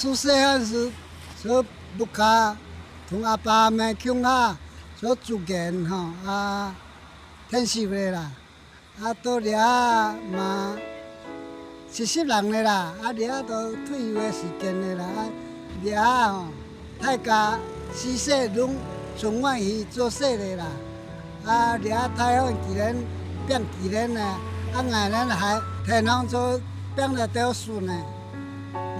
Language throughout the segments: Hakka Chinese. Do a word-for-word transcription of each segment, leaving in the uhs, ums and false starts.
出細漢時，所以屋下同阿爸阿姆共下所住間吼，啊，𢯭手个啦。啊，到這嘛七十零个啦，啊，這都退休个時間个啦，啊，這吼，大家四世攏順續去做事个啦。 啊，這大漢佢等拚佢等呢，啊，𠊎等還天天做拚來鬥孫呢，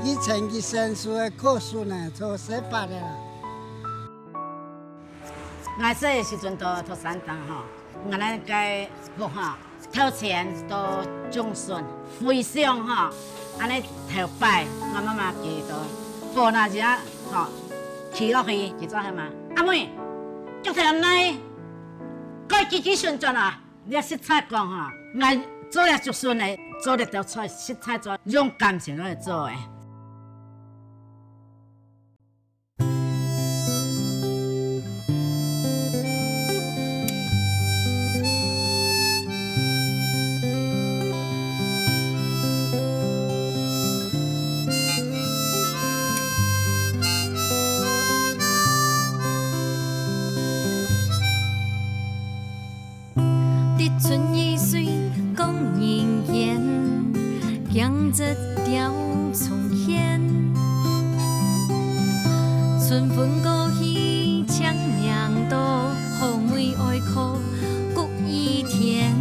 佢成佢生孫个靠孫呢，做事法个啦。𠊎細个時陣到，到山頂吼，𠊎等个屋吼，頭前到中順，非常吼，恁呢頭擺，𠊎媽媽佢到，火那隻吼，騎落去，佢做係嘛？阿妹，腳頭來。 該幾幾順轉啊！你實在講哈，𠊎做了竹筍个，做得到菜，實在做，用感情來做个。 滴春雨水講人言，江浙調重現。春分過去，清明到，好妹哀哭 谷雨天。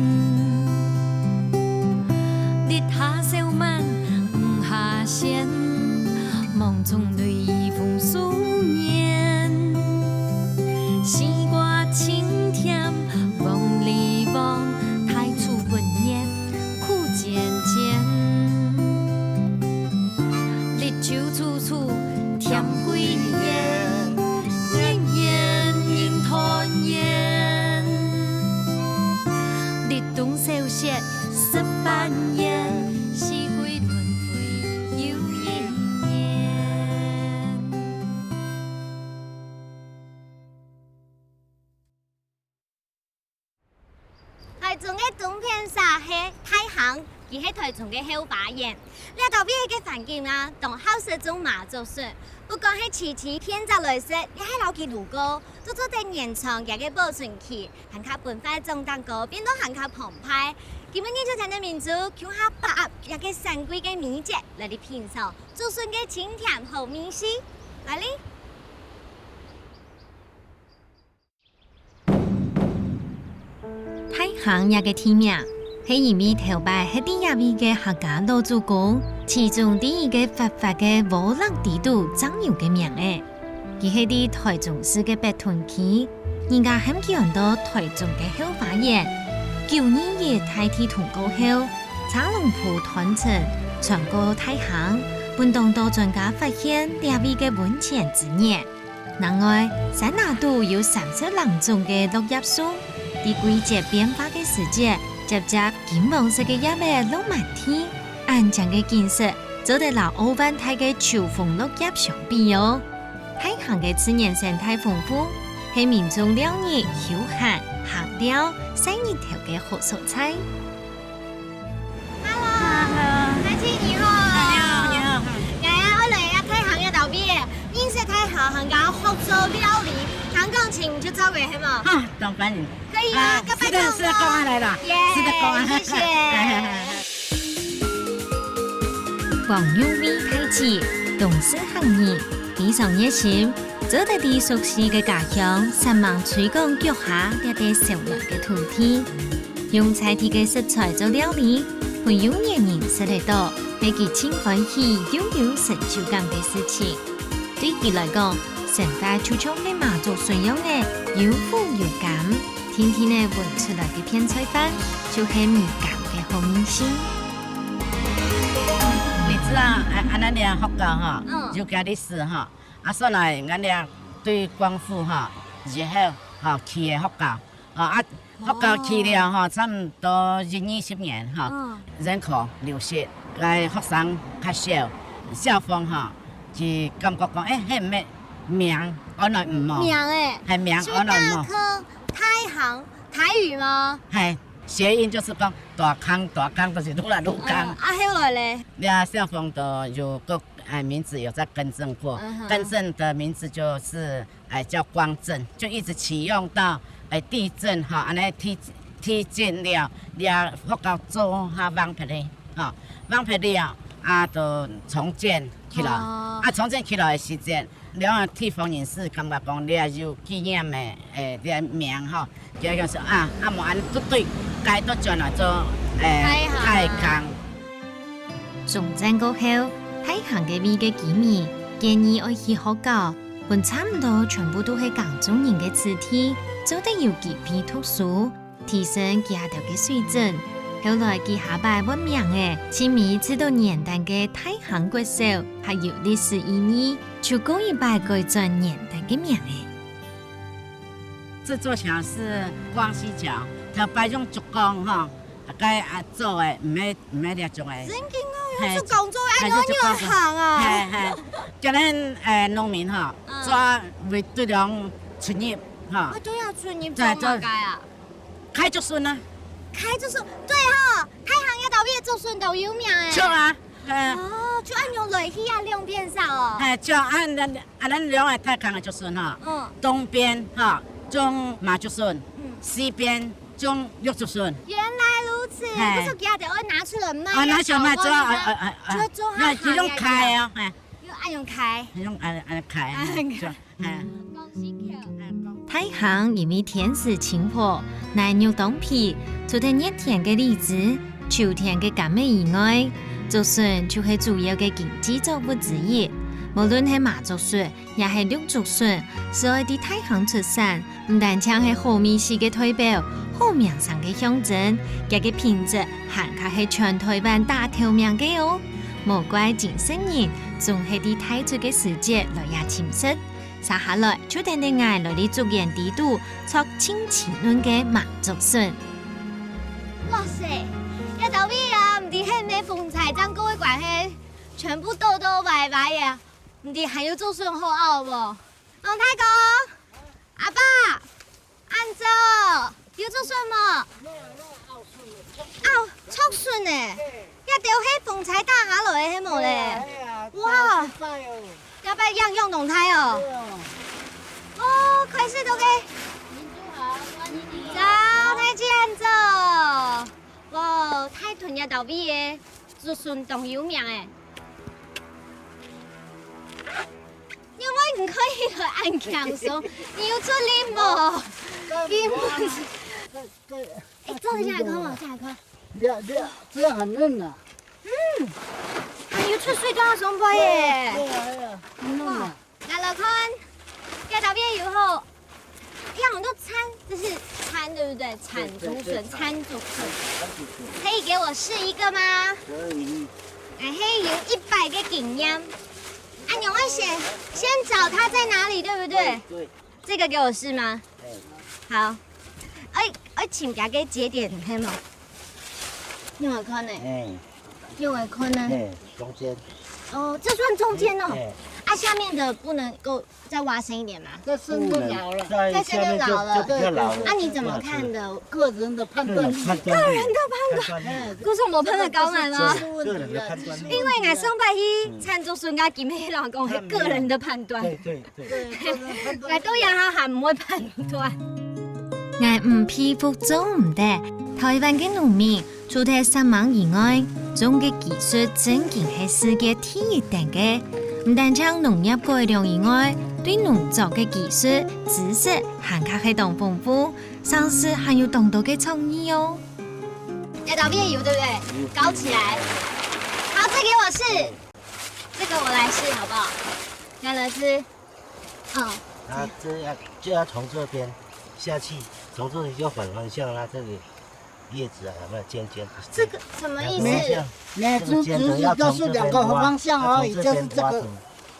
日下笑慢，雨下仙，夢中淚雨風思念。西瓜清甜，黃梨黃，大樹分葉苦尖尖。日久處處甜桂圓，年年人團圓。 立冬小雪十八圓，四季輪迴又一年。 台中个東片社係大坑，佢係台中个後花園。這搭位个環境啊，當合適種麻竹筍，不管係自製片仔來食，也係摎佢滷過，都做得延長佢个保存期，還較分發種當高，變到還較澎湃。今晡日就請你民族共下把握這个珍貴个美節，來去品嚐竹筍个清甜好味緒。來哩！ 大坑這个地名，係因為頭擺歇在這位个客家老祖公，其中在一个闊闊个窩壢底肚正有个名仔。佢係在台中市个北屯區，人家喊佢安到台中个後花園。九二一大地動過後，車籠埔斷層，傳過大坑，分當多專家發現這位个文獻資源。 另外，山林肚有三十零種个落葉樹，在季節變化个時節，接接金黃色个葉仔落滿地，恁靚个景色，做得摎奧運大个秋風落葉相比哦。大坑个自然生態豐富，係民眾尞日、休閒、行尞、曬日頭个好所在。 Hello，大姐你好。你好，你好。𠊎啊，愛來啊，大坑个道邊，認識大坑，還加學做料理，聽講請就做个係無？啊，當歡迎。可以啊，啊，該拜託哦。是的，是的，講啊來了。耶，是的，講啊。謝謝。黃玉美大姐，東勢客人，非常熱心，做得在熟悉个家鄉，煞猛推廣腳下這塊燒暖个土地。 用在地个食材做料理，分有緣人食得到，係佢盡歡喜又有成就感个事情。對佢來講，生活就像係麻竹筍樣仔，有苦有甘，甜甜仔搵出來个片菜飯，就係無甘个好味緒。你知道，啊，啊，恁樣學校哈，嗯。有家的事哈，啊，所以恁樣對光復哈，以後哈，去个學校，啊，啊， 學校起了吼，差毋多一二十年吼，嗯。人口流失，該學生較少，校方吼，就感覺講，欸，係毋係名安來毋好？名欸，係名安來毋好？大坑，大坑，台語嗎？係，諧音就是講大空，大空就是愈來愈空。嗯，啊，後來咧？這消防的有個，哎，名字有在更正過，嗯哼。更正的名字就是，哎，叫光震，就一直啟用到，哎，地震哈，恁呢地，地震了，了，福高做哈，崩忒咧，哈，崩忒了，啊，就重建起來。哦。啊，重建起來的時間， 了後，地方人士感覺講，這有紀念的，誒，這名吼，就講說啊，啊，無恁對對，改到轉來做，誒，太行。太行。重建過後，太行个位个居民建議愛起學校，分差毋多全部都係耕種人个子弟，做得有機會讀書， 提升佢兜个水準。後來佢下擺換名仔，盡尾試著原旦个太行國小，較有歷史意義，就過一擺改轉原旦个名仔。這座橋是光熙橋，頭擺用竹槓吼，該啊做个，毋係，毋係這種个。真經哦，嘿，用竹槓做个，哎，用竹槓做。哎，用行啊。嘿，嘿，叫咱，誒，農民吼，嗯。抓為對量出入吼。啊，對啊，出入對，做麼个啊？對。 開竹筍啊。開竹筍，對吼，太行這兜位个竹筍當有名誒。著啊，誒。哦，就恁樣來去啊，兩片燒哦。嘿，著，啊，咱，啊，咱兩个太行个竹筍吼，嗯。東邊吼，種麻竹筍，嗯。西邊種綠竹筍。原來如此，嘿。不是佢兜愛拿出來賣，哦，拿出來賣，做，啊，啊，啊，啊，就做那就用開啊，嘿。用恁樣開。用恁，恁開啊，啊，著。 嗯。太行因為天時晴和，泥肉當肥，除忒熱天个李子、秋天个柑仔以外，竹筍就係主要个經濟作物之一。無論係麻竹筍，也係綠竹筍，只愛在太行出產，毋單淨係好味緒个代表，好名聲个象徵，佢个品質還較係全台灣打頭名个哦。無怪真濟人總係在大竹个時節來這尋食。 接下來就等等𠊎來這竹園底肚，著盡鮮嫩个麻竹筍。哇塞，這兜位啊，毋知係毋係風搓正過个關係，全部倒倒歪歪个，毋知還有竹筍好拗無？王大哥，阿爸， 恁早，有竹筍無？拗，竹筍呢？這兜係風搓打下來个係無咧？哇，這擺影響當大哦。哦，開始著个。早，大家恁早。哇，大屯這兜位个竹筍當有名誒。 仰會毋可以來恁輕鬆？你有出力無？根本是，這，這，哎，坐一下看嘛，下來看。這，這，這樣很嫩啊。嗯，啊，你有出水就要鬆開耶。對啊，對啊，很嫩啊。哇，來，來看，這條片有好 這樣都餐，這是餐，對不對？餐竹筍，對，對，對，餐竹筍。餐竹筍。可以給我試一個嗎？可以。哎嘿，有一百個經驗。啊，你會先，先找它在哪裡，對不對？對，對。這個給我試嗎？哎。好。哎，哎，請假給節點，可以嗎？你有看呢？哎。 用个看呢？哎，中間。哦，這算中間哦。哎。啊，下面的不能夠再挖深一點嗎？再深就老了。不能，再下面就，再下面就，就比較老了。啊，你怎麼看的？個人的判斷力。個人判斷力。個人的判斷。判斷力。哎，不是我們的高難嗎？這是問題啊，個人的判斷力。因為𠊎上擺去餐桌脣个金黑老公，嗯。係個人的判斷。對，對，對。對，個人判斷力。𠊎都讓他還毋會判斷。 𠊎毋佩服做毋得。台灣个農民除忒煞猛以外，種个技術真經係世界第一等个。毋單淨農業改良以外，對農作个技術、知識還較係當豐富，生產還有當多个創意哦。要倒面油，對不對？有。搞起來。好，這給我試。這個我來試好不好？來，來試。 嗯。它這樣就要從這邊下去，從這裡就反方向，它這裡葉子啊，有沒有尖尖的？這個什麼意思？兩個方向。每，每隻竹子都是兩個方向而已，這個尖的要從這邊，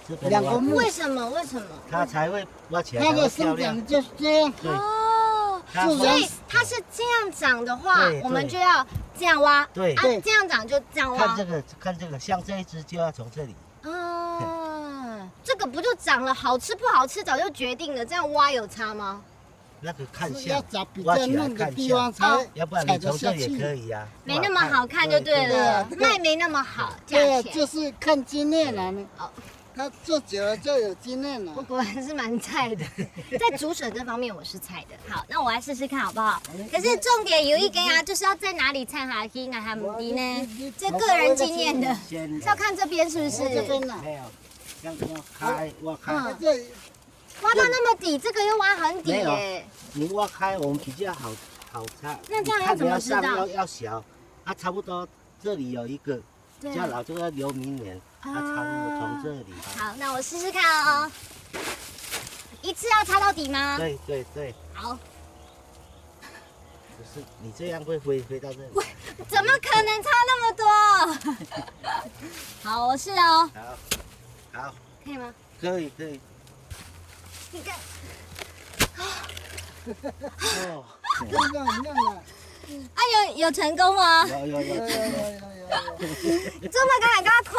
就是這個，要從這邊挖出。兩個木。為什麼？為什麼？它才會挖起來才會漂亮。它的生長就是這樣。對。哦，它，所以它是這樣長的話，對，對。我們就要這樣挖，對。啊，對。這樣長就這樣挖。看這個，看這個，像這一隻就要從這裡。 啊，這個不就長了，好吃不好吃早就決定了，這樣挖有差嗎？那个看相，是要找比较嫩的地方才，挖起来看相，要不然你从这里也可以啊。没那么好看就对了，对啊，这个，卖没那么好，价钱。对啊，就是看经验啊。哦。他做久了就有经验了。我果然是蛮菜的，在竹笋这方面我是菜的。好，那我来试试看好不好？可是重点有一个啊，就是要在哪里采下去，俺还没呢。这个人经验的，是要看这边是不是？这边呢？没有，这样挖开，挖开。嗯。这挖到那么底，这个又挖很底耶。没有，你挖开我们比较好，好插。那这样要怎么知道？你看你要上要，要小，啊，差不多这里有一个，对。比较老，这个留明年，啊，差不多从这里。好，那我试试看哦。一次要插到底吗？对，对，对。好。不是，你这样会飞，飞到这里。怎么可能差那么多？好，我试哦。好，好。可以吗？可以，可以。你看。哦。一样，一样的。啊，有，有成功吗？有，有，有，有，有，有，有。这么刚才刚刚看，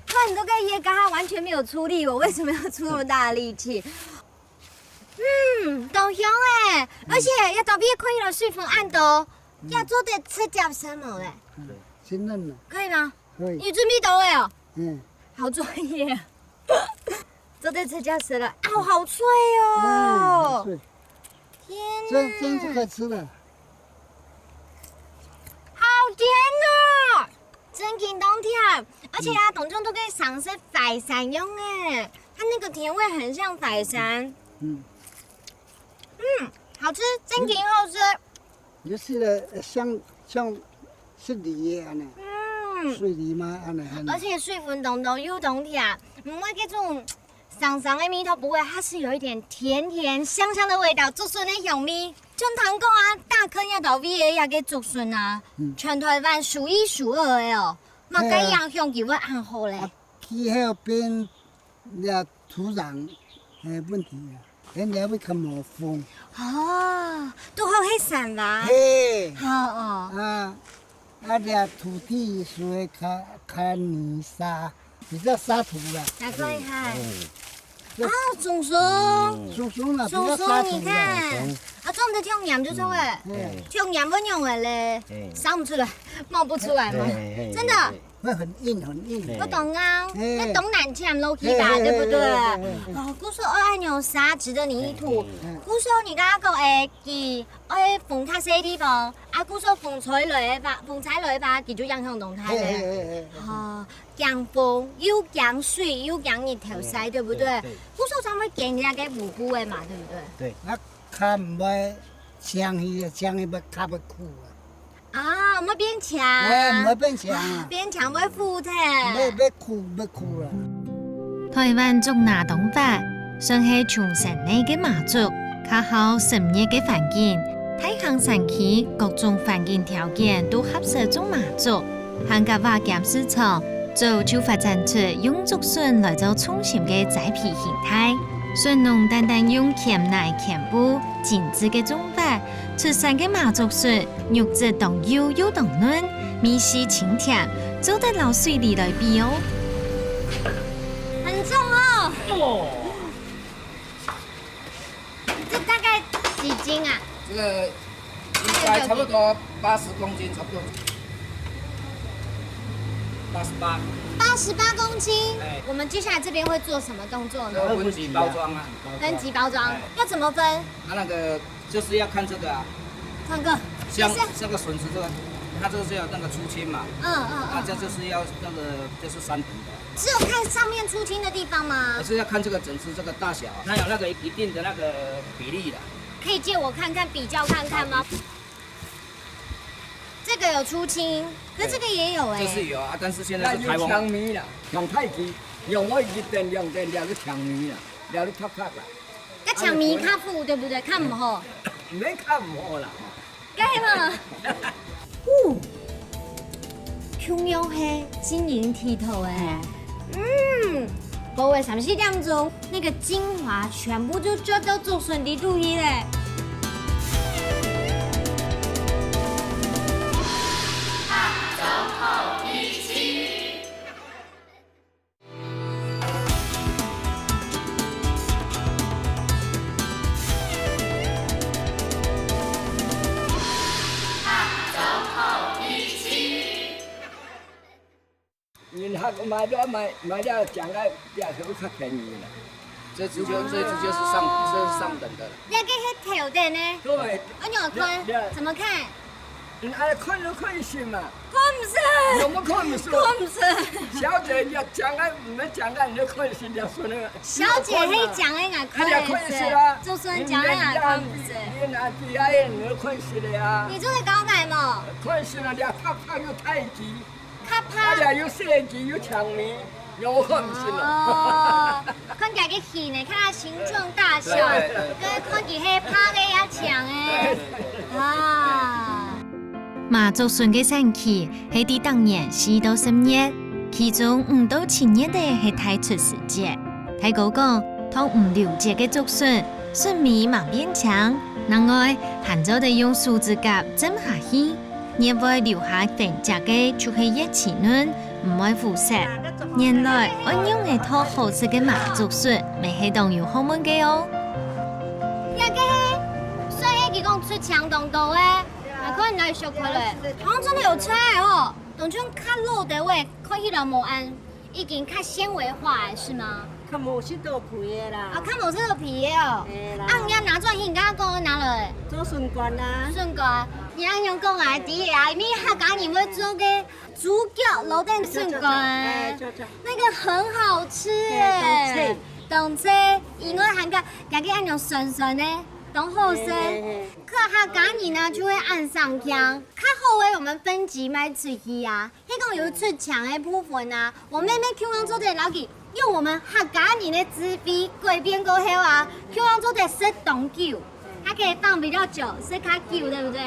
看你都跟叶刚刚完全没有出力，我为什么要出那么大的力气？嗯，都香哎，而且也特别可以了水分按到，也做得直接生毛嘞，对。真嫩了。可以吗？可以。你准备到位哦？嗯。好专业啊。做得直接吃了，啊，好脆哦。嗯，好脆。天哪。这样，这样就可以吃了。好甜哦。 真经当甜，而且啊，当中都跟上色淮山一样哎，它那个甜味很像淮山。嗯。嗯，好吃，真经好吃。你就吃了，呃，像，像是梨耶，安呢。嗯。水梨嘛，安呢，安呢。而且水分当多又当甜，唔会这种 酸酸的味道不会，它是有一点甜甜香香的味道，竹筍的香味。像聽講啊，大坑這條位个這个竹筍啊，嗯。全台灣數一數二个哦，麼个樣香氣會恁好咧？啊，氣候變，這土壤，呃，問題啊，人家會較無風。哦，都好係山哇。嘿。好哦。啊，啊，這土地屬於較，較泥沙， 比較沙土啦。難怪哈。嗯。啊，松松。嗯。松松啦，比較沙土啦。松松，你看。松松。啊，種得忒黏就錯了。嗯。忒黏會仰仔咧？嗯。生不出來，冒不出來嘛。對，對，對，真的。對。會很硬，很硬。對。不懂啊，哎。那當難忒落去吧，哎，哎，對不對？哎，哎，哎，哎。哦，故所愛恁樣沙質的泥土。嗯，嗯。故所你剛剛講，哎，佢愛風較細个地方，啊，故所風吹來个話，風吹來个話，佢就影響當大个。哎，哎，哎，哎，哎。哦。 驚風，又驚水，又驚日頭曬，對，對不對？對，對。故所正會揀這个烏烏个嘛，對不對？對。啊，較毋會青去啊，青去會較會苦啊。啊，毋會變青。哎，毋會變青啊。變青會苦忒。會，會苦，會苦啦。台灣竹林當闊，算係像山內个麻竹，較好濕熱个環境。大坑山區各種環境條件都合適種麻竹。 還較倚兼市場，早就發展出用竹筍來做重心个栽培形態。筍農單單用牽泥牽布、精緻个種法，出產个麻竹筍，肉質當幼又當嫩，味緒清甜，做得摎水梨來比哦。很重哦。哦。 這大概幾斤啊？這個應該差不多八十公斤，差不多。八十八。八十八公斤。哎。我們接下來這邊會做什麼動作呢？這個分級包裝啊。分級包裝，哎。要怎麼分？它那個就是要看這個啊。看這個。像這個筍子這個，它這個是要那個出青嘛。嗯，嗯，嗯。啊，這就是要那個，就是三等的。只有看上面出青的地方嗎？還是要看這個整隻這個大小啊，它有那個一定的那個比例的。可以借我看看，比較看看嗎？這個有出青，可是這個也有欸。這是有啊，但是現在是開放。那有青味啦，用太極，用我一等兩等了就青味啦，了就拍拍啦。該青味較苦，對不對？較毋好。毋免較毋好啦。 該嘛。哦，共樣係晶瑩剔透欸。嗯，過了三四點鐘，那個精華全部就聚到竹筍裡肚去咧。買了買，買了，將來也係較便宜啦。這就，這就，這是上，這是上等的了。這个係頭的呢？對。哎喲，看，這，這，怎麼看？嗯，哎，看都看一下嘛。看毋識。有沒有看毋識？看毋識。小姐，你要講啊，你們講啊，你就看一下，你要說那個。小姐，係講个，𠊎看毋識。哎，你要看一下啊。主持人講个，𠊎看毋識。你，你拿底下，你就看一下的呀。你做得搞歹無？看一下啊，你要拍拍又太極。 較怕。哎呀，有細隻有長尾，有看毋識咯。哦，看起來个戲呢，看它形狀大小，對，對，對。跟看起來怕个也強欸。對，對，對。啊。麻竹筍个產期係在逐年四到十月，其中五到七月个係大出時節。大哥講，當毋流節个竹筍，筍尾吂變青，另外還做得用手指甲尖下去。 越會留下痕跡个就係越滋潤，毋會腐蝕。原來，恁樣个討好食个麻竹筍，乜係當有學問个哦。這个係，算係佢講出青當多个，𠊎看你來小可咧，好像真的有差哦，當像較老个話，看起來無恁 已經較纖維化了，是嗎？較無食到皮个啦。啊，較無食到皮个哦。嘿啦。啊，你愛拿出來，你剛剛講拿來。做筍乾啦。筍乾，你恁樣講啊，知啊，因為客家人會做个豬腳摎等筍乾。哎，著，著。那個很好吃耶。嘿，當脆。當脆，因為還个，還个恁樣酸酸的，當好食。嘿，嘿，嘿。客，客家人呢，就會恁生薑，較好个，我們分級賣出去啊。 係講有出青个部分啊，𠊎妹妹共樣做得摎佢，用𠊎兜客家人个智慧改變過後啊，共樣做得食當久，還可以放比較久，食較久，對不對？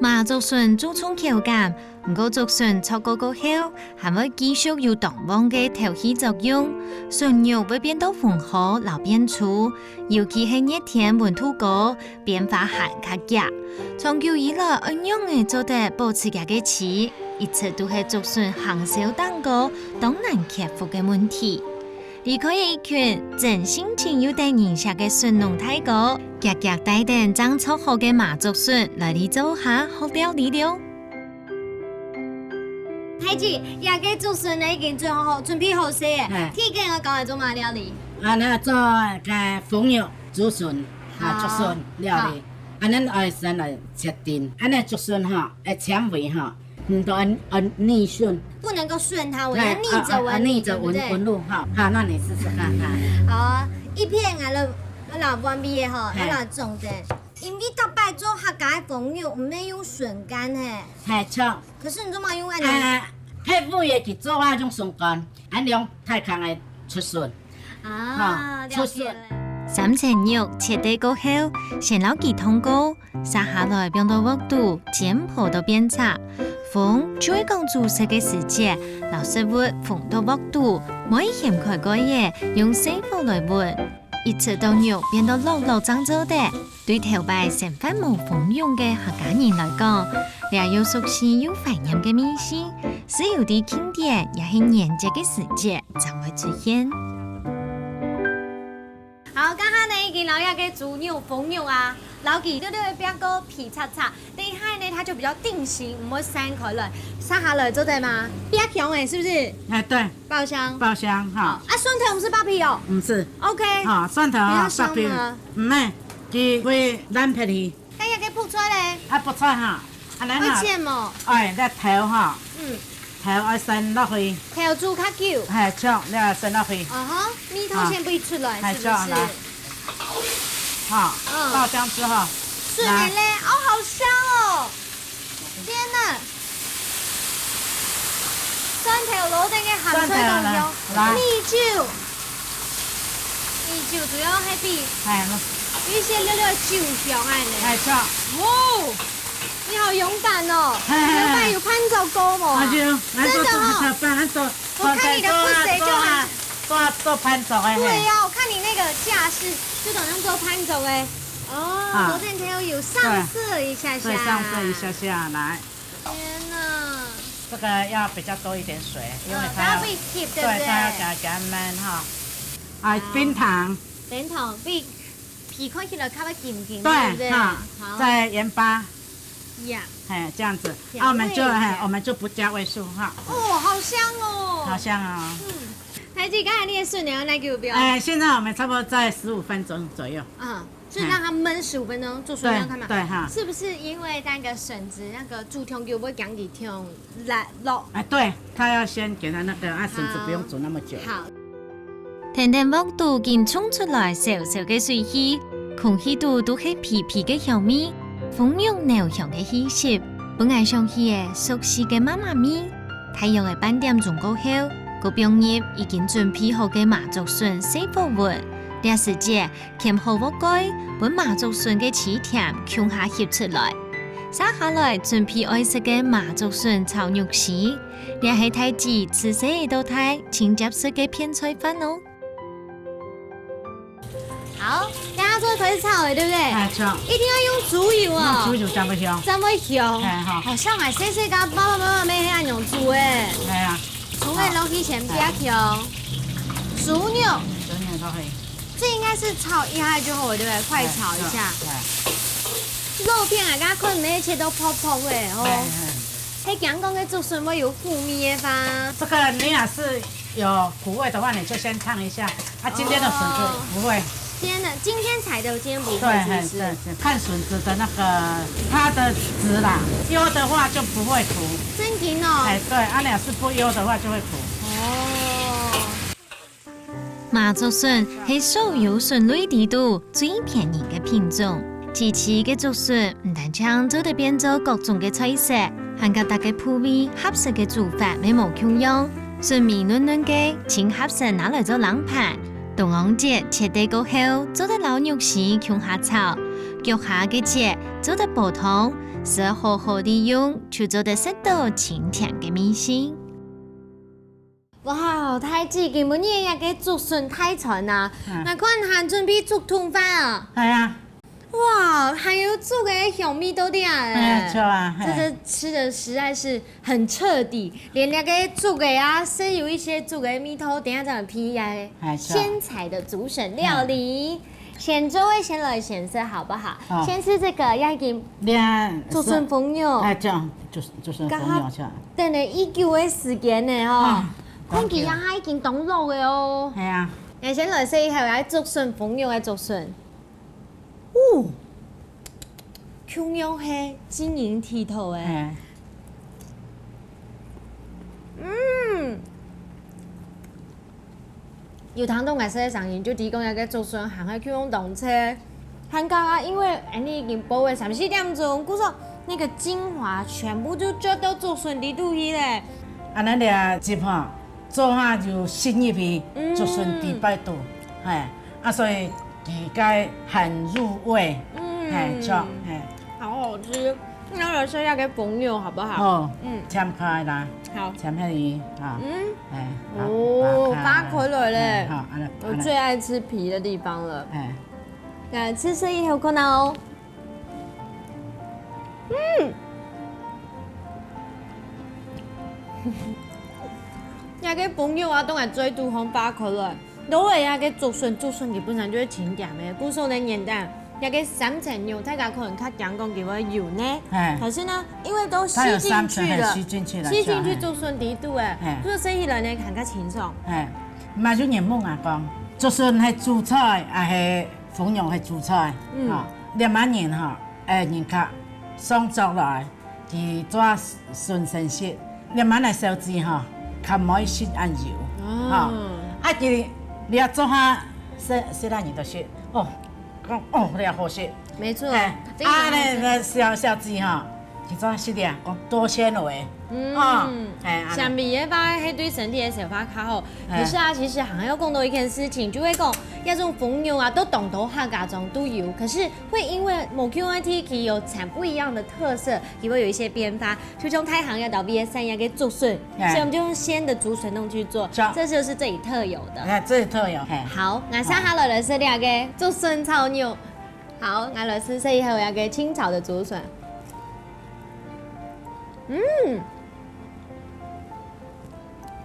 麻竹筍注重口感，毋過竹筍削過過後，還會繼續有當旺个透氣作用，筍肉會變到紅好摎變粗，尤其係熱天溫度高， 變化還較遽。長久以來，恁樣仔做得保持佢个滋，一直都係竹筍行銷當高、當難克服个問題。離開一群真性情又得人惜个筍農大哥，遽遽帶等正削好个麻竹筍來這灶下學料理了。大姊，這个竹筍呢已經準好，準備好勢了。嘿。第一个愛教𠊎做麼个料理？啊，來做个紅肉。 竹筍，啊，好，竹筍料理。好。啊，咱愛先來切丁，恁仔竹筍吼，愛纖維吼，毋得恁，恁泥筍。不能夠順它，我要哎，逆著紋理，啊，啊，逆著紋，對不對？紋路哈。好，那你試試看哈。好啊，一片啊，來，來碗裡个吼，嘿。來來種的。因為逐擺做客家个紅肉，毋係用筍乾嘿。嘿，著。可是你做麼个用恁仔？哎，配合个去做啊，用筍乾，恁樣大空个竹筍。 啊，好，了解了。三層肉切塊過後，先摎佢燙過，續下來放到鑊肚，煎烰到變赤。紅就係講煮食个時節，摎食物放到鑊肚，莫掀開蓋仔，用細火來燜，一直到肉變到落落正做得。 對頭擺生活無豐裕个客家人來講，這又熟悉又懷念个味緒，只有在慶典也係年節个時節正會出現。好，剛剛呢已經摎這个豬肉、紅肉啊，摎佢略略个煸過皮擦擦，等一下呢，它就比較定型，毋會散開來。續下來做得嗎？煸香欸，是不是？哎，對。爆香。爆香哈。好，啊，蒜頭毋使剝皮哦。毋使。OK。哈，蒜頭哈，不要香嗎？剝皮。 毋係，佢會爛忒去。哎呀，該覆菜咧？啊，覆菜哈，啊，咱哈，愛切無？哎，這頭哈，嗯。頭愛先落去。頭煮較久。嘿，著，你愛先落去。哦吼，味道先不會出來，啊。是不是？嘿，著，來。好，嗯。爆香之後，筍仔咧，來。哦，好香哦！ 天哪！蒜頭摎等个鹹菜當香，蒜頭來，來。米酒，米酒主要係比，哎，有一些略略酒香恁仔。哎，著。哇，你好勇敢哦！嘿嘿嘿。有辦，有辦桌過無啊？啊，就，來做，真的哦。做，做，做，我看你的腹水就很，做啊，做啊，做辦桌个，嘿。對呀，我看你那個架勢，就好像做辦桌个。哦，啊。昨天才有上色一下下。對，上色一下下，來。 天哪！這個要比較多一點水，因為它要，嗯，它要被吸，對不對？對，它要給它，給它燜哈。啊，啊。冰糖。冰糖，被皮看起來較會金金，對，對不對？哈，好。再鹽巴。呀，哎，这样子，调味一下。啊，我们就，哎，我们就不加味素哈。哦，好香哦。好香哦。嗯，大姊，刚才你个筍你要拿给我不要？哎，现在我们差不多在十五分钟左右。嗯，是让它焖十五分钟，做出来让它焖。对，对哈。是不是因为那个笋子那个煮汤就会讲你汤烂咯？哎，对，它要先给它那个，啊，笋子不用煮那么久。好。好。 電電鑊肚緊衝出來燒燒个水氣，空氣肚都係皮皮个香味，紅肉濃香个氣息，分𠊎想起了熟悉个媽媽味。大約仔半點鐘過後，過放入已經準備好个麻竹筍細火搵。這時節，掀好鑊蓋，分麻竹筍个鮮甜共下翕出來。續下來準備愛食个麻竹筍炒肉絲，這係大姊自細到大盡接食个片菜飯哦。 好，等下就開始炒了，對不對？哎，炒。一定要用豬油哦。用豬油才會香。才會香。哎，好。好像𠊎細細个爸爸媽媽乜係恁樣煮个。哎呀。蔥仔落去先煸香。豬肉。豬肉都可以。這應該是炒一下就好了，對不對？快炒一下。哎，炒，哎。肉片啊，剛剛看沒切到薄薄的哦。哎，哎。 係講講个竹筍會有苦味个吧？這個你要是有苦味的話，你就先燙一下。啊，今天的筍子不會。哦。今天的，今天採的，今天不會，對，是不是？嘿，對，對，看筍子的那個，它的質啦，優的話就不會苦。真的哦。哎，對，啊，你要是不優的話就會苦。哦。 麻竹筍係所有筍類裡肚最便宜个品種。這期个竹筍毋單淨做得變做各種个菜色，還佮逐個部位合適个煮法乜無共樣。筍尾嫩嫩个，盡合適拿來做冷盤。冬黃節切垤過後，做得摎肉絲共下炒；腳下个節做得煲湯，食好好利用，就做得食到清甜个味緒。 哇，大姊，今晡日這個竹筍大餐啊，嗯。𠊎看還準備竹筒飯啊。係啊。哇，還有竹个香味到這啊。哎呀，著啊，嘿。這個吃得實在是很徹底，連那個竹个啊，是有一些竹个味道，等一下再來配啊，哎，著啊。鮮採的竹筍料理。 先做味先來選擇好不好？好。先吃這個，這已經這竹筍封肉。哎，這樣，竹，竹筍封肉，這樣。等了已久个時間呢，吼。啊，看佢啊，已經當老个哦。係啊。來，先來試一下，來竹筍封肉个竹筍。哦，共樣係晶瑩剔透个。哎。嗯。 有聽到𠊎細个聲音，就知講這個竹筍還係共樣當脆。還過啊，因為恁呢已經煲了三四點鐘，故所那個精華全部就啜到竹筍裡肚去了。恁呢這汁吼，做下就滲入去，嗯。竹筍底背肚，嘿，啊，所以佢个很入味，嗯。嘿，著，嘿。好好吃。 那來試一下這個封肉好不好？好，嗯。切開來，好。切開來啊。嗯。哎，哦，扒開來嘞。哎，好，恁呢，我最愛吃皮的地方了。哎。來，吃生意好看哦。嗯。這個封肉啊，當然最肚項扒開來。 老个啊，該竹筍，竹筍佢本身就係清甜个，故所呢，原來該个三層肉，大家可能較驚講佢會油呢。哎。可是呢，因為都吸進去了，它有三層，哎，吸進去了，吸進去竹筍底肚哎，哎。所以食起來呢，還較清爽。哎，嘛有人問啊講，竹筍係主菜，還係封肉係主菜？嗯。吼，這滿人吼，哎，人客上桌來， 佢做筍先食，你慢慢來燒煮吼，較毋會食恁油，哦。吼。啊，佢你愛做下，食，食下你就食，哦，講，哦，這好食。沒錯，哎，非常好吃。啊，那，那燒，燒煮吼，佢做下食了，講多纖維，嗯，哦，哎，恁呢。纖維个話，係對身體个消化較好。哎。可是啊，其實還要講到一件事情，就係講，這種封肉啊，都當多客家庄都有，可是 會因為無共个地區有產不一樣的特色，也會有一些變化。就像大行這兜位个山藥个竹筍，哎。所以我們就用鮮的竹筍弄去做，是啊。這就是這裡特有的。哎，這裡特有，嘿。好，𠊎接下來來試這個竹筍炒肉。好，𠊎來試試以後這個清炒的竹筍。嗯。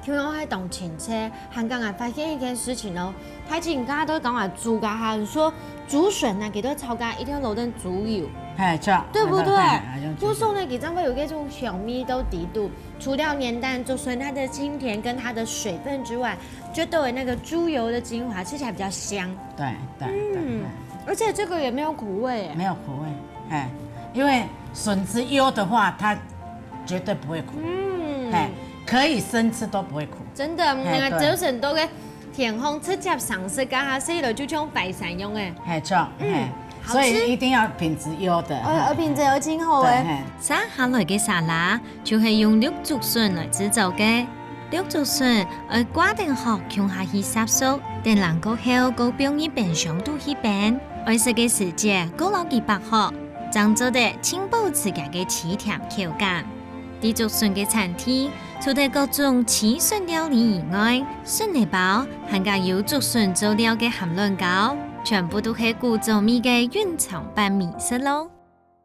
聽講還當親切，還剛剛發現一件事情哦，大家都講啊，豬肝還說竹筍啊，佢都炒到一定要落點豬油，嘿，著，對不對？嘿，嘿，用竹筍。故所呢，佢正會有這種香味到底肚。除了原旦竹筍它的清甜跟它的水分之外，就都有那個豬油的精華，吃起來比較香。對，對，對，嗯，對。而且這個也沒有苦味耶。沒有苦味，嘿，因為筍子油的話，它絕對不會苦。嗯。嘿，可以生吃都不會苦。真的，嘿，那個竹筍都跟天空直接上色，剛好吃起來就像淮山樣誒。嘿，著，嗯，嘿，好吃。所以一定要品質優的，哦，嘿，品質要真好誒。對，嘿。接下來个沙拉就係用綠竹筍來製作个。綠竹筍愛掛等殼共下去煠熟，等冷過後，過放入冰箱肚去冰。愛食个時節，過摎佢剝殼，正做得盡保持佢个鮮甜口感。 在竹筍个產地，除了各種竹筍料理以外，筍泥包還加有竹筍做料个鹹卵糕，全部都係古早味个隱藏版美食咯。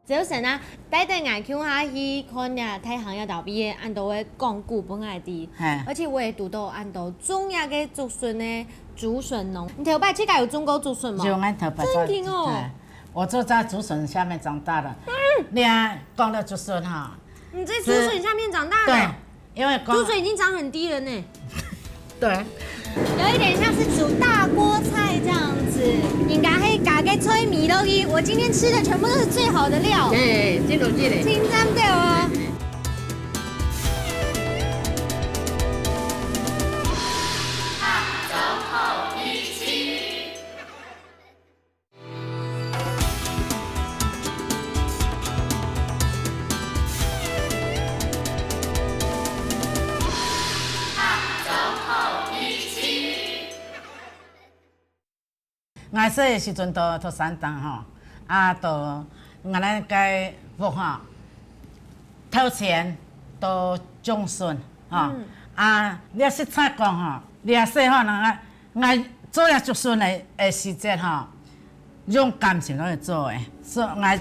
早晨啊，帶等𠊎共下去看這大坑這頭尾个恁多个光顧分𠊎知，嘿。而且𠊎也堵到恁多種這个竹筍个竹筍農。你頭擺自家有種過竹筍無？有，𠊎頭擺種，真的哦。嘿，我就在竹筍下面長大的。嗯。你看，講到竹筍哈， 你在竹筍下面長大的？對，因為講，竹筍已經長很低了呢。對。有一點像是煮大鍋菜這樣子，你拿黑嘎給吹米都一，我今天吃的全部都是最好的料。哎，這種這類。清蒸的哦。 𠊎細个時陣到，到山頂吼，啊，到𠊎等个屋吼，頭前都種筍吼，嗯。啊，你實在講吼，你細漢人啊， 𠊎做了竹筍个，个時節吼，用感情來做个，所以𠊎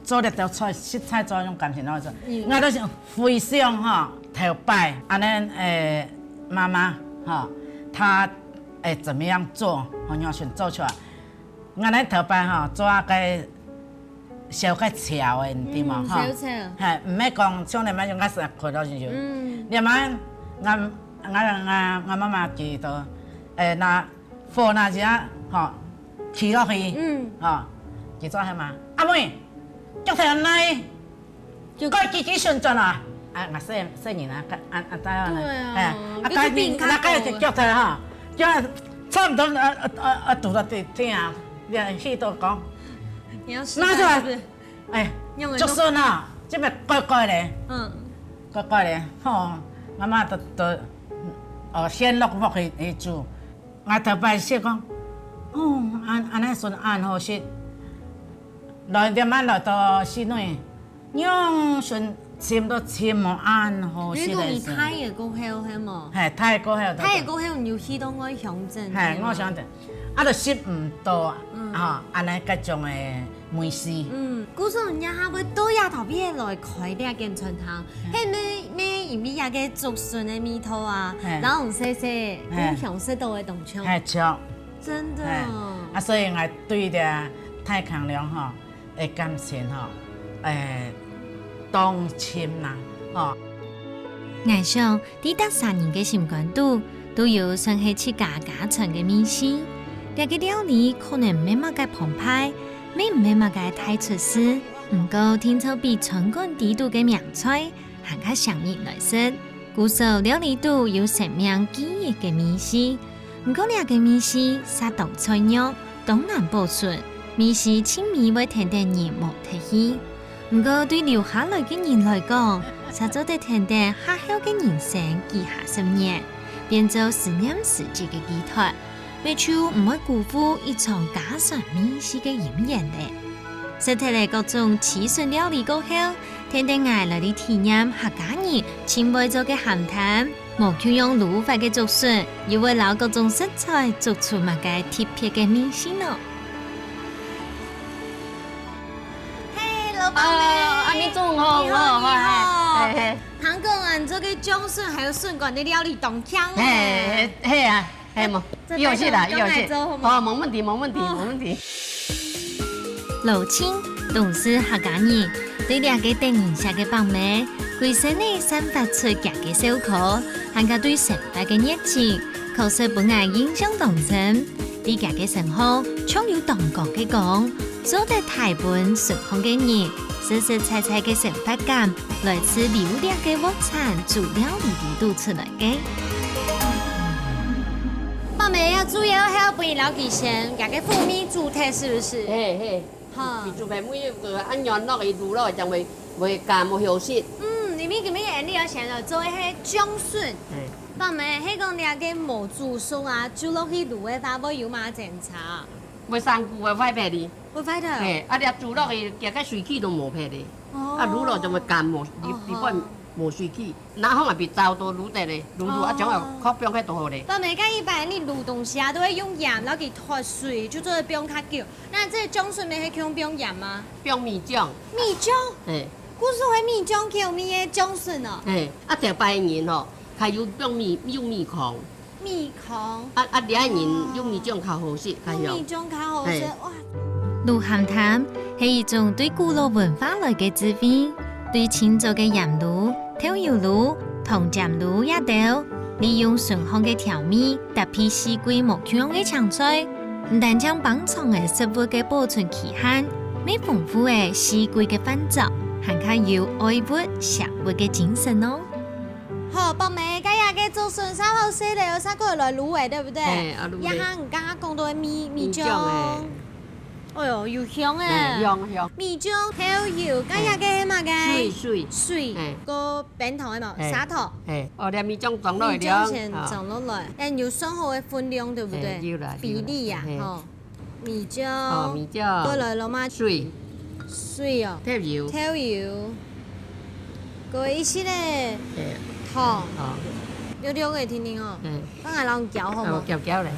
做這道菜，實在做用感情來做。嗯。𠊎都是回想吼，頭擺，恁呢，誒，媽媽吼，她，誒，怎麼樣做，吼，用心做出來。𠊎等頭擺吼，做啊个 燒較焦个，你知無？嗯，吼。燒焦。嘿，毋係講像你們用个是焫落去就。嗯。你們，𠊎，𠊎，𠊎，𠊎媽媽佢都，誒，拿火拿起啊，吼，起落去，嗯。吼，佢做啥嘛？阿妹，腳頭來，就該幾幾旋轉啊？啊，𠊎細，細人啊，啊，啊，對啊。對啊，嘿，啊，你就變較該，該隻腳頭哈，就差不多，啊，啊，啊，啊，堵到地，地啊，你氣都講。你要示範是不是？拿出來。 哎，用得用。竹筍啊，這邊蓋蓋咧，嗯。蓋蓋咧，吼，媽媽都，都，哦，先落鑊去，去煮。𠊎頭擺想講，哦，恁，恁呢筍恁好食。來，點慢來到室內，用筍尋都尋無恁好食个筍。你講你大个過後，係無？嘿，大个過後就，大个過後，你有去到外鄉鎮，嘿，係無？外鄉鎮，啊，就食毋到啊，嗯。吼，恁呢該種个 味緒。嗯，故所你也還會到這頭尾來開這間餐廳，嗯。係無，無因為這个竹筍个味道啊，嘿。摎你細細，嘿。故鄉食到个當像。嘿，像。真的。嘿。啊，所以𠊎對這大坑寮吼，个感情吼，誒，當深啦，吼。𠊎想， 在逐儕人个心肝肚，都有算係自家家傳个味緒。這个料理可能毋係麼个澎湃，乜毋係麼个大廚師，毋過定著比餐館底肚个名菜還較吸引人來食。故所料理肚有生命記憶个味緒，毋過這个味緒煞當脆弱，當難保存。味緒盡尾會跈等人無忒去。 毋過對留下來个人來講，煞做得跈等下後个人生幾下十年，變做思念時節个寄託，乜就毋會辜負一餐家傳味緒个姻緣咧。食忒了各種竹筍料理過後，跈等𠊎來去體驗客家人盡會做个鹹淡，無共樣滷法个竹筍，又會摎各種食材做出麼个特別个味緒呢？ 嘿，老闆娘。啊，啊，你中午好，你好，好，好，你好。嘿，嘿。聽講恁這個薑筍還有筍乾个料理當強呢。嘿，嘿啊，嘿無，這有趣啦，拜託，有趣。趕快做好無？哦，無問題，無問題，哦。無問題。老親，都係客家人，對這個得人惜个伯姆，歸身仔散發出厥个笑科，還加對生活个熱情，確實分𠊎印象當深。在厥个身項，藏有當高个光，做得帶分身項个人， 實實在在个生活感，來自溜掠个屋產煮料理裡肚出來个。伯姆，愛煮个時候，分你摎佢先，厥个風味煮忒，是毋係？嘿，嘿。哈。佢煮忒，每一個恁樣落去滷落去，正會，會甘，會好食。嗯，因為今日𠊎俚愛先來做个係薑筍。嘿。伯姆，係講這個無煮熟啊，就落去滷个話，會有麼个爭差？會生菇，會壞忒哩。 會壞忒哦。嘿，啊，這煮落去，佢个水氣都無忒哩。哦。啊，滷落就會甘無，裡，哦，裡背無水氣。然後啊，比燥都滷得哩，滷滷啊，哦。將來靠放該都好哩。伯姆，該一般你滷東西啊，都會用鹽，然後佢脫水，就做得放較久。該這薑筍乜係用放鹽嗎？放米漿。米漿？嘿。故所係米漿，叫米个薑筍哦。嘿，啊，頭擺个人吼，還有放米，用米糠。 米糠。啊，啊，這人用米漿較好食，較香。用米漿較好食，嘿。哇。滷鹹淡係一種對古老文化來个智慧，對清早个鹽滷、豆油滷、糖漿滷這兜，利用筍項个調味，搭配四季無共樣个青菜，毋單淨幫長个食物个保存期限，乜豐富个四季个飯桌，還較有愛物惜物个精神哦。 好，伯姆，該這個竹筍燒好勢了，煞過來滷个，對不對？嘿，啊，滷个。這下你剛剛講到个米，米漿。米漿，嘿。哎喲，有香欸。嘿，香，香。米漿、豆油，該這個係麼个？水，水。水，嘿。過冰糖个嘛，嘿。砂糖。嘿，哦，這米漿裝落去了。米漿先裝落來，啊。哎，有算好个分量，對不對？嘿，有啦，有啦。比例啊，嘿。吼。 米漿，哦，米漿。過來了嗎？水。水哦。豆油。豆油。過一息仔，嘿。糖。哦。略略仔定定哦。嘿。幫𠊎摎你攪好無？哦，攪攪咧。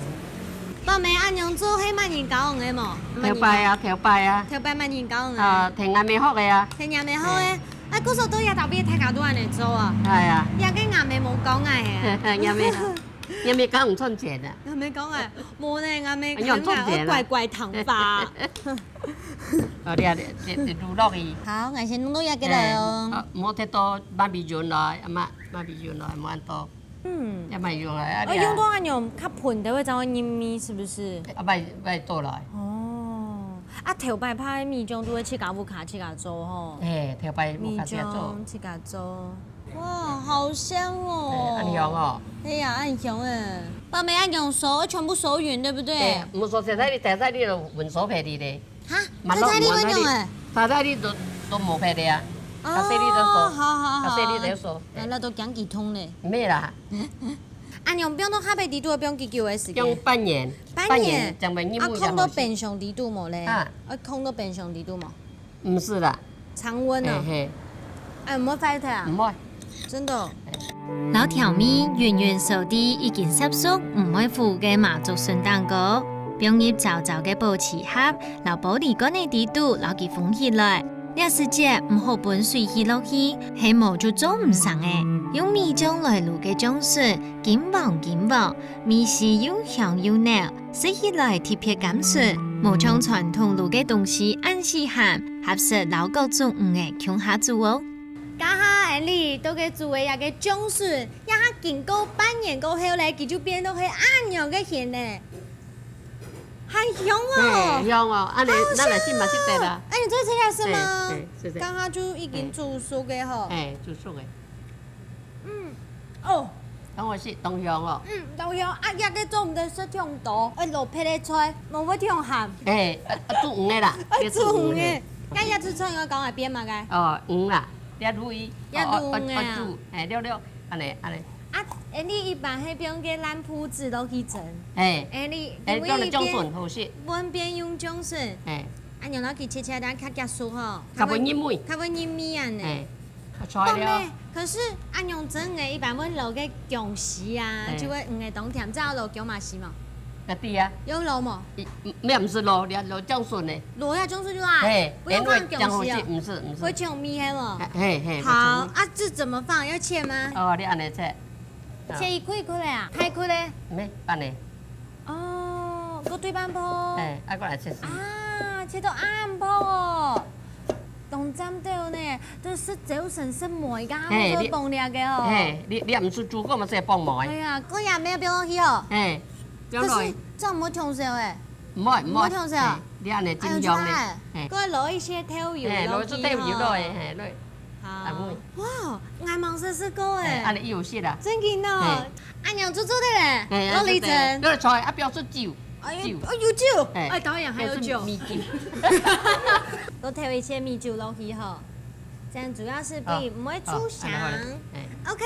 伯姆，恁樣做係麼人教你个無？頭擺啊，頭擺啊。頭擺麼人教你个？啊，聽阿姆學个啊。聽阿姆學个。嘿。啊，故所到這到尾大家都恁樣做啊？哎呀。這個阿姆無教𠊎个。阿姆。 你阿姆教你賺錢啊？阿姆講啊，無呢，阿姆講啊，哎，你有賺錢啊？愛乖乖聽話。啊，你啊，你，你，你滷落去。好，𠊎先弄到這個來哦。哎，啊，莫忒多，慢慢用來，啊，慢，慢慢用來，莫恁多。嗯。要慢用來，啊，哦，你啊。用到恁樣較噴，就會較入味，是不是？啊，慢，慢倒來。哦，啊，頭擺拍米漿都會自家屋下自家做吼。哎，頭擺屋下自家做。米漿自家做。 哇，好香哦！哎，恁香哦。哎呀，恁香哎。伯姆恁樣燒，全部燒勻，對不對？對，毋燒忒在你，忒在你就勻燒忒你咧。哈？慢慢，忒在你會用哎？忒在你都，都無忒的啊。哦，較細粒就燒，好，好，好。較細粒就燒。哎，該都驚佢痛咧。毋係啦。恁樣放到下背底肚，放幾久个時間？放半年。半年？半年，正會入味啊，放到冰箱底肚無咧？啊。啊，放到冰箱底肚無？ 毋係啦。常溫哦。嘿，嘿。哎，毋會壞忒啊？毋會。真的哦。摎調味勻勻掃在已經煠熟毋會糊个麻竹筍頂高，放入燥燥个保鮮盒，摎玻璃罐仔底肚摎佢封起來。這時節毋好分水氣落去，係無就做毋成欸。用米漿來滷个薑筍，金黃金黃，味緒又香又濃。 食起來特別甘順，無像傳統滷个東西恁死鹹，合適摎各種魚仔共下煮哦。這下𠊎俚到該煮个這個薑筍，這下經過半年過後咧，佢就變到係恁樣个形咧，還香哦！嘿，香哦，恁樣，好香哦！咱來食嘛食得啦。哎，你做這個係嗎？嘿，嘿，是的。這下就已經煮熟个吼。嘿，煮熟个。 嗯，哦。當好食，當香哦。嗯，當香。啊，這個做毋得食忒多，愛落別个菜，無會忒鹹。哎，啊，啊，煮魚个啦，啊，愛煮魚个。煮魚个。該這隻菜愛講哪片嘛該？哦，魚啦，這鱸魚，這鱸魚啊。哦，哦，哦，煮，哎，略略，恁樣，恁樣。啊，哎，你一般係放个爛布子落去蒸。哎，哎，你，哎，因為一邊放了薑筍好食。換邊用薑筍。哎。啊，然後佢切切仔，較加熟吼，較會入味。較會入味恁樣。哎。 啊，出來了。伯姆，可是恁樣蒸个，一般會落个薑絲啊，嘿。就會，嗯，會當甜，這落薑嫲絲嘛？个底啊。用滷無？一，嗯，沒有，毋係滷，你愛滷薑筍呢。滷下薑筍就好，嘿，不用放東西哦。因為薑好食，毋係，毋係。會嗆味係無？嘿，嘿，嘿，好，會嗆味。啊，這怎麼放？要切嗎？哦，你恁樣切。啊。切一塊一塊个啊？大塊个？無，恁樣。哦，過對半薄。嘿，啊，過來切絲。啊，切到恁薄哦。當讚个呢，都係朝晨食糜，剛剛嘿，你，做飯了个哦。嘿，你，你毋係煮過嘛，這放糜。哎呀，過夜尾放落去哦。嘿，放落去。可是這樣無嗆手欸。 毋會，毋會。毋會嗆手啊？嘿，你恁樣真香呢。哎喲，真好欸。嘿。過來落一些豆油落去吼。嘿，落一些豆油落去，嘿，落去。好。啊，毋會。哇，𠊎吂試試過欸。嘿，恁樣有食啊。真个哦。嘿。恁樣就做得咧，嘿，落里層。落菜啊，不要出酒。哎喲，酒。哦，有酒。嘿。哎，導演還有酒。就是米酒。多調一些米酒落去吼，這樣主要是比，好，毋會出香。好，恁樣好咧。嘿。OK。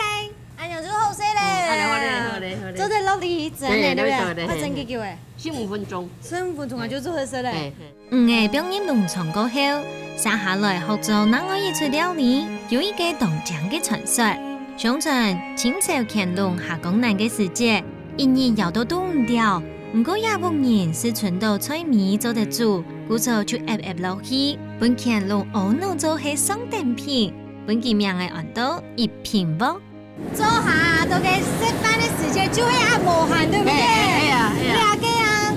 恁樣就好勢咧。嗯，恁樣好咧，好咧，好咧。做得落里層咧，嘿，對不對？落去做得，愛蒸幾久欸？十五分鐘。十五分鐘啊，嘿。就做好勢咧。嘿，嘿。魚仔放入籠床過後，續下來學做另外一出料理，有一個當靚个傳說。相傳清朝乾隆下江南个時節，一日枵到肚毋著，毋過這屋人識伸著菜尾做得煮，故所就擛擛落去，分乾隆阿𧩣做係上等品，分佢名仔安到一品鑊。 做下到該食飯个時節就會恁無閒，對不對？嘿，嘿，嘿啊，嘿啊。這個啊，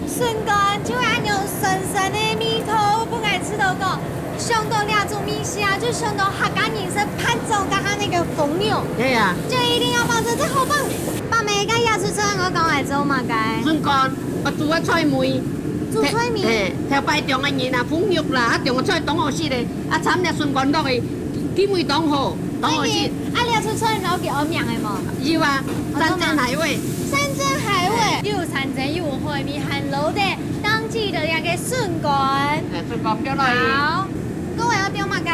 筍乾就會恁樣酸酸个味道，分𠊎試著講，想到這種味緒啊，就想到客家人食飯糭加下那個封肉。嘿啊。就一定要放這，這好棒！爸姆，該這出菜𠊎講來做麼个？筍乾，啊，煮啊菜尾。煮菜尾。嘿，頭擺中國人啊，封肉啦，啊，中國菜當好食个，啊，摻這筍乾落去，滋味當好。 當好食。哎，啊，你有出出來摎佢安名个無？有啊，哦，山珍海味。山珍海味，對。又有山珍又有海味，還摎得當季个該個筍乾。哎，筍乾放落去。好，各位愛放麼个？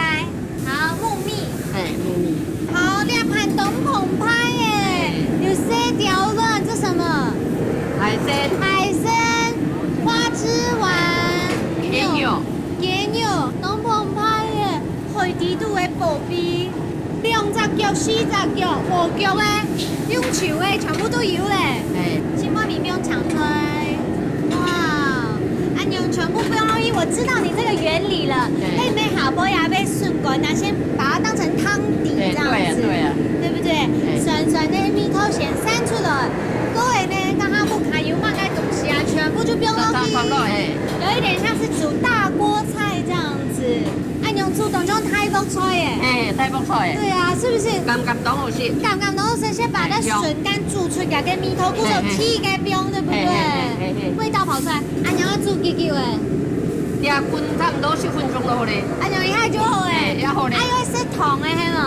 好，木耳。哎，木耳。好，這盤當澎湃耶，有四條卵，這什麼？海參。海參、花枝丸，還有。 雞肉，當澎湃耶，海底肚个寶貝，兩隻腳、四隻腳、五腳个，用手个，全部都有咧。哎。先幫你用搶出來。哇，恁樣全部放落去，我知道你這個原理了。對。該你下背啊，愛筍乾啊，先把它當成湯底這樣子，對，對啊，對啊。對不對？對。酸酸个味道先散出來，過後呢，剛剛屋下有麼个東西啊，全部就放落去。放落去。有一點像是煮大鍋菜這樣。 子，恁樣煮當像大鑊菜耶。嘿，大鑊菜耶。對啊，是不是？感覺當好食。感覺當好食，先把該筍乾煮出來个味道，嘿，嘿。故所起个香，對不對？嘿，嘿，嘿，嘿，嘿。味道跑出來，恁樣愛煮幾久欸？這滾差不多十分鐘就好咧。恁樣一下就好欸。嘿，也好咧。還有食湯个，係無？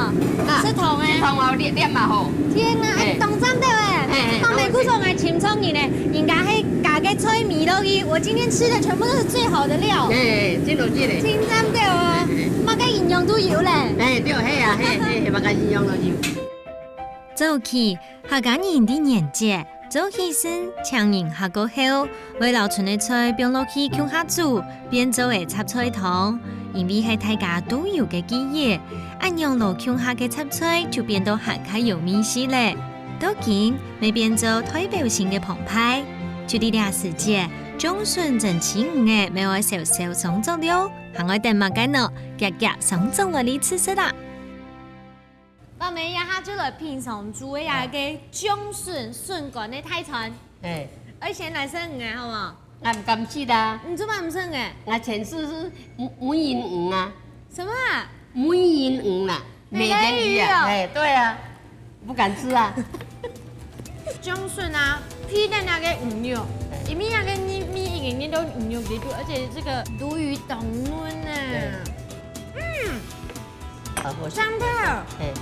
啊，食湯个。食湯啊，你，你嘛好。天啊，嘿。哎，當讚个欸。嘿，嘿，當美，故所𠊎尋著你呢。 人家係加个菜尾落去，我今天吃的全部都是最好的料。嘿，真有味咧。真讚个哦，嘿，嘿。麼个營養都有咧。嘿，對，嘿啊，嘿，嘿，嘿，麼个營養都有。早期，客家人在年節、做喜事、請人客過後，會摎賰个菜放落去共下煮，變做个雜菜湯。因為係大家都有个記憶，恁樣摎共下个雜菜就變到還較有味緒咧。到今， 乜變做代表性个澎湃。就在這時節，薑筍蒸蒸魚仔乜愛燒燒上桌了，還愛等麼个呢？遽遽上桌來哩試食啊！爸姆，這下就來品嚐煮个這個薑筍筍乾个大餐。嘿。愛先來食魚仔，好無？ 𠊎毋敢食啊。你做麼个毋食魚仔？𠊎前世是美，美人魚啊。什麼啊？美人魚啦，美人魚啊。美人魚哦。哎，對啊，不敢吃啊。薑筍啊，配等該個魚肉，哎。因為該個味，味已經入到魚肉裡肚，而且這個鱸魚當嫩啊。對。嗯。 好，我先。香的。嘿。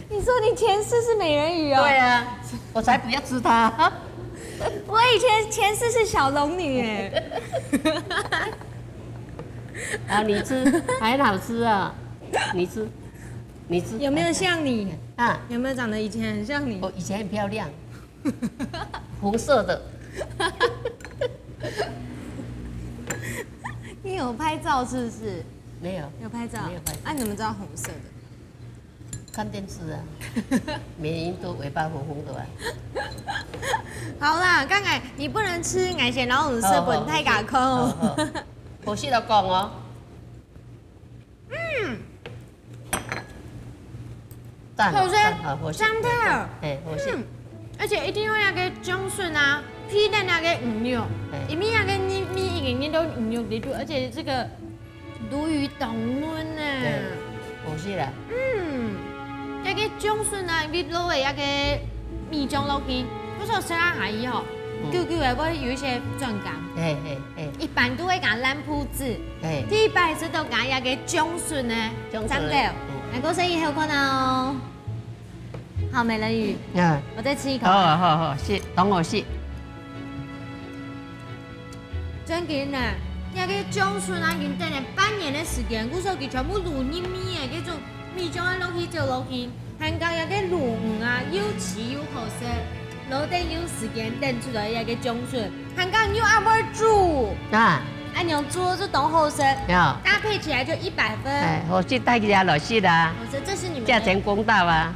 你說你前世是美人魚哦？對啊，我才不要吃它。我以前前世是小龍女哎。啊，你吃，還很好吃啊，你吃。你知有没有像你？啊？有没有长得以前很像你？我以前很漂亮，红色的。你有拍照是不是？没有，有拍照。没有拍照啊，你怎么知道红色的？看电视啊，美人鱼都尾巴红红的啊。好啦，刚才你不能吃，俺先老五色本太嘎空。好，好，好，好。我是老公哦。赞，好吃赞，好，好吃。香的哎，好吃。嗯，而且一定要那个姜蒜啊，配蛋那个牛肉哎，因为那个你你已经你都牛肉里肚，而且这个鲈鱼当嫩呢。对，好吃啦。嗯，那个姜蒜啊，你落个那个米酱落去，不是有啥还好，嗯久久的会有一些酸感。哎哎哎一般都会加蓝胡子，哎，第一摆是都加那个姜蒜呢，姜蒜真的。嗯来，过生意还有看到哦。好，美人鱼，啊，我再吃一口。好好好，是，等我是。真紧呢，那个姜蒜啊，已经等了半年的时间，故所佢全部滷入味的，这种米酱啊落去就落去，还加那个鲈鱼啊，又脆又好食，然后等有时间等出来那个姜蒜，还加又阿会煮，啊，哎，你用煮就当好食，呀，搭配起来就一百分。哎，好食，大家来食啦，好吃，这是你们的价钱公道啊，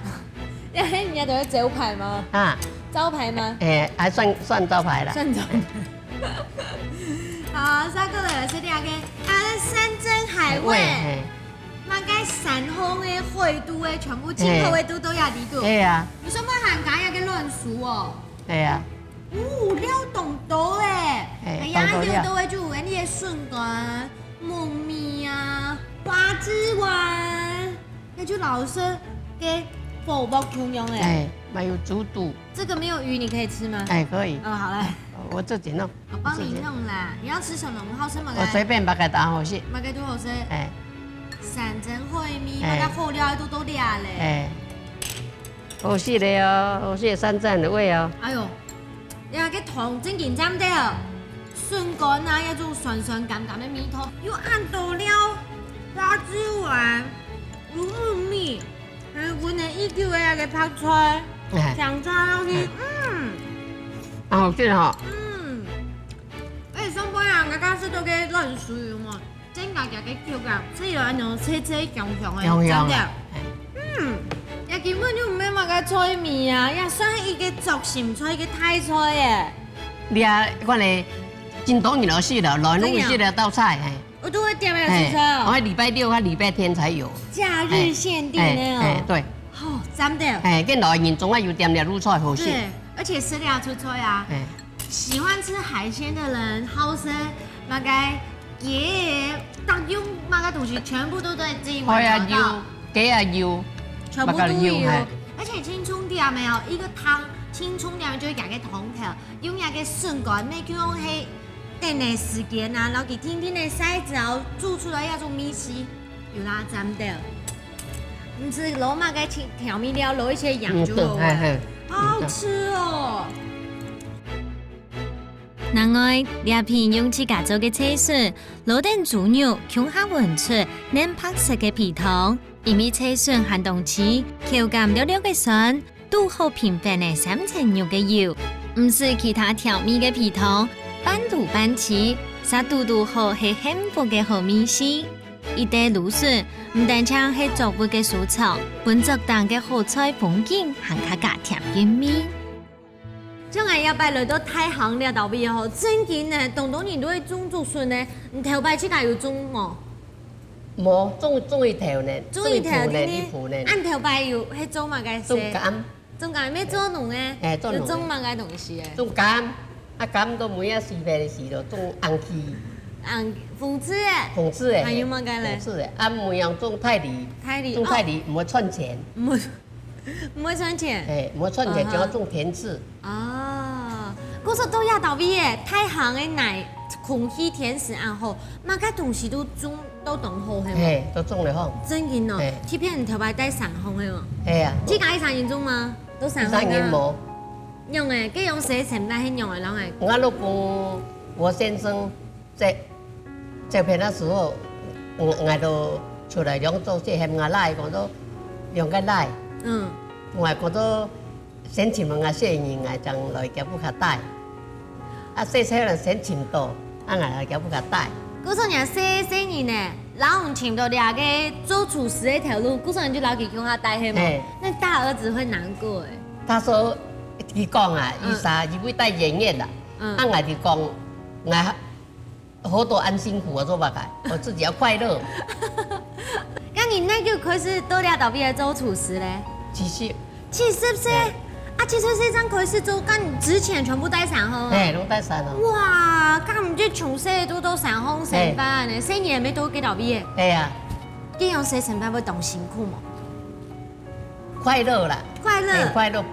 哎，人家都会招牌吗？啊，招牌吗？哎，还算算招牌啦。算招牌。好，再过来是第二个，它的山珍海味，哎，那个山洪的海肚的，全部进口的肚都要里肚。哎呀，你说不含加那个乱熟哦？哎呀，哦，料当多嘞！哎哎呀，当多料有都会就有你的笋干、木米啊、花枝丸，那就老师给火爆共样哎。哎，还有猪肚，这个没有鱼，你可以吃吗？哎，可以，哦，好嘞，我自己弄。我帮你弄啦。你要吃什么？我好吃么个？我随便买个打好吃，买个多好吃？哎山珍海味，哎那个好料都都料嘞。哎，好食的哦，好食的山珍的味哦。哎呦，呀，个汤真紧张的哦，笋干啊，那种酸酸甘甘的味道，又按到了花枝丸、乌木米，还有我们一丢的那个泡菜，哎，香菜落去，嗯啊，好吃哈。嗯。而且上班啊，刚刚是都给乱熟油嘛，真个个个口感，所以有那种脆脆香香的，香香真的。啊。哎嗯，也根本就没么个菜味啊，也算一个作兴菜，一个大菜耶。你啊，看咧，真多人都食了，来弄食了道菜，哎。我都会点来哎吃菜哦。我礼拜六和礼拜天才有。假日限定的哦。哎，哎，对，哦，真的。哎，跟老人中啊有点了入菜好食。对，而且是料出菜啊。哎，喜欢吃海鲜的人，好生那个给当用那个东西，全部都在这一好呀，碗找到有，。鸡啊有，全部都有八个有，哎。而且青葱店没有一个汤，青葱店就会加个汤头，用那个笋干，没就用黑等的时间啊，然后给甜甜的筛子，然后做出来那种米稀，有啦，真的。你是罗马该调味料，罗一些盐就好了，嗯对哎哎好好吃哦。另外，這片用自家做个脆筍，摎等豬肉共下搵出嫩白色个皮湯，因為脆筍還當脆，口感略略个酸，堵好平衡个三層肉个油。毋使其他調味个皮湯，半滷半吃，嗄堵堵好係幸福个好味緒。一垤蘆筍，毋單淨係作物个收藏，分作當个好菜風景，還較加添韻味。 像𠊎這擺來到大坑這搭位吼，正經呢，當多人都會種竹筍呢。你頭擺自家有種無？無，種種一頭呢，種一頭種一步呢，呢一步呢，恁頭擺有係種麼个事？種柑，種柑，乜做農个，哎做農个有種麼个東西个？種柑，啊柑都每一時節个時就種紅柿，嗯，紅柿个，紅柿个，還有麼个咧？紅柿个，啊每樣種大梨，大梨種大梨毋會賺錢，毋會毋會賺錢。哎，毋會賺錢，啊哈就愛種甜柿。哦，故所到這搭位个，大坑个內空氣天時恁好，麼个東西都種到當好，係無？嘿，都種了吼。正經哦嘿，這片頭擺戴山風係無？嘿啊，自家一儕人種嗎？都山風啊。一儕人無。用个，該用洗成來係用个，然後个。我老公，我先生在這片个時候，嗯，𠊎都出來兩做事，喊𠊎倈講說，兩个倈，嗯。𠊎講到先尋兩个細人，𠊎正來佢屋下戴。啊，細細人先尋到，啊，𠊎來佢屋下戴。故所你細細人呢，摎你尋到這个做廚師个頭路，故所你就摎佢共下戴，係無？嘿。那大兒子會難過欸。他說，佢講啊，嗯。佢話佢會戴遠遠啦。嗯。啊，𠊎就講，𠊎 活得恁辛苦，我做麼个？我自己要快樂。該你哪久開始到這搭位做廚師咧？七十。七十歲？嘿。啊，七十歲正開始做，該你之前全部戴三項啊？嘿，攏戴三項。哇，該毋就從細就到三項生活呢？嘿。細人也無到該搭位。嘿啊。恁樣生活會當辛苦無？ 快樂啦。快樂。嘿，快樂。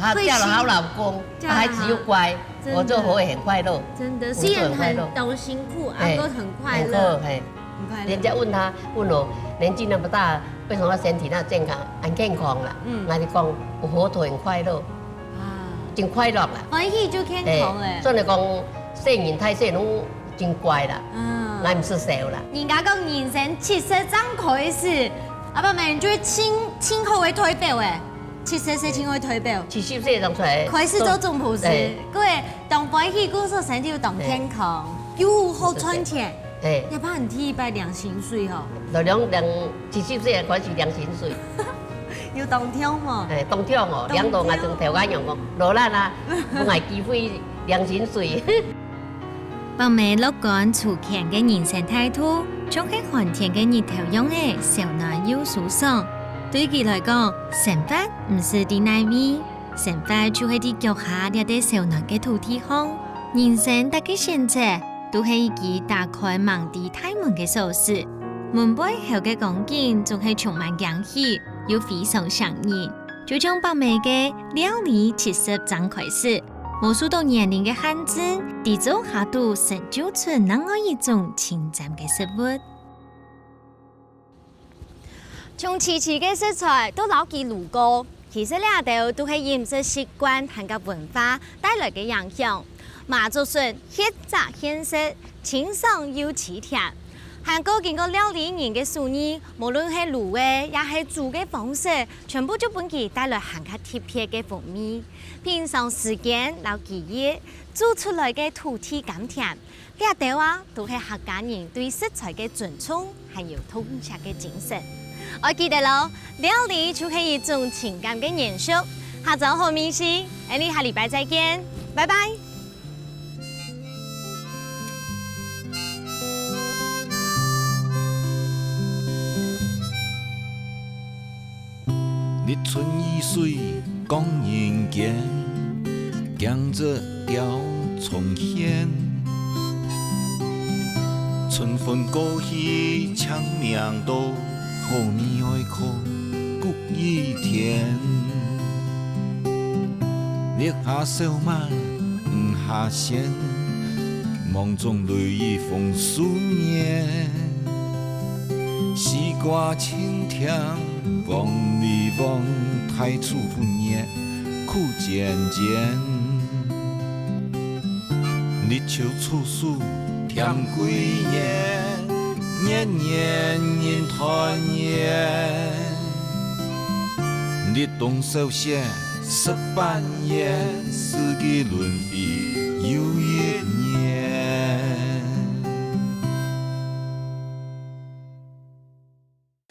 啊，會心，嫁了好老公，嫁了好，啊，孩子又乖，真的。我就活得很快樂。真的，工作很快樂。雖然很，當辛苦，啊，嘿，不過很快樂。很快樂，嘿。很快樂。人家問他，問我，年紀那麼大，為什麼身體那健康，很健康啦？嗯。𠊎就講，我活得很快樂。啊。真快樂啦。歡喜就健康欸。嘿，所以講，細人大細攏 真乖啦。嗯。𠊎毋識愁啦。人家講人生七十正開始，阿伯姆就係盡，盡好个代表欸。七十歲盡好个代表。七十歲正出來。開始做總廚師，對。各位，當歡喜，故所身體又當健康，對。又好賺錢。對。也怕你第一擺領薪水吼。就領，領，七十歲開始領薪水。有當暢無？欸，當暢哦，當暢。領到𠊎像頭家娘講，勞力啊，分𠊎機會領薪水。 伯姆樂觀處乾个人生態度，像係寒天个日頭樣仔，燒暖又舒爽。對佢來講，生活毋使在哪位，生活就係在腳下這塊燒暖个土地項。人生逐個選擇，都係一支打開吂知大門个鎖匙。門背後个光景，總係充滿驚喜，又非常唌人。就像伯姆个料理七十正開始， 無受到年齡个限制，在灶下肚成就出另外一種精湛个食物。從齊齊个食材到摎佢滷過，其實這兜都係飲食習慣還有文化帶來个影響。麻竹筍，核炸現食，清爽又鮮甜。還過經過料理人个手藝，無論係滷个，也係煮个方式，全部就分佢帶來還較特別个風味。 品嚐時間摎記憶，煮出來个土地甘甜，這兜啊，都係客家人對食材个尊重，還有痛惜个精神。愛記得哦，料理就係一種情感个延續。下晝好味緒，𠊎俚下禮拜再見，拜拜。 日出而水光人間，驚蟄鳥蟲喧。春分過去青冥多，好味哀苦谷雨甜。月下燒鰻魚蝦鮮，網中淚雨紅樹面。 西瓜清甜，黃裡黃，大廚不熱，苦煎煎。日秋處暑添歸年，年年人團圓。立冬小雪 十八月，四季輪迴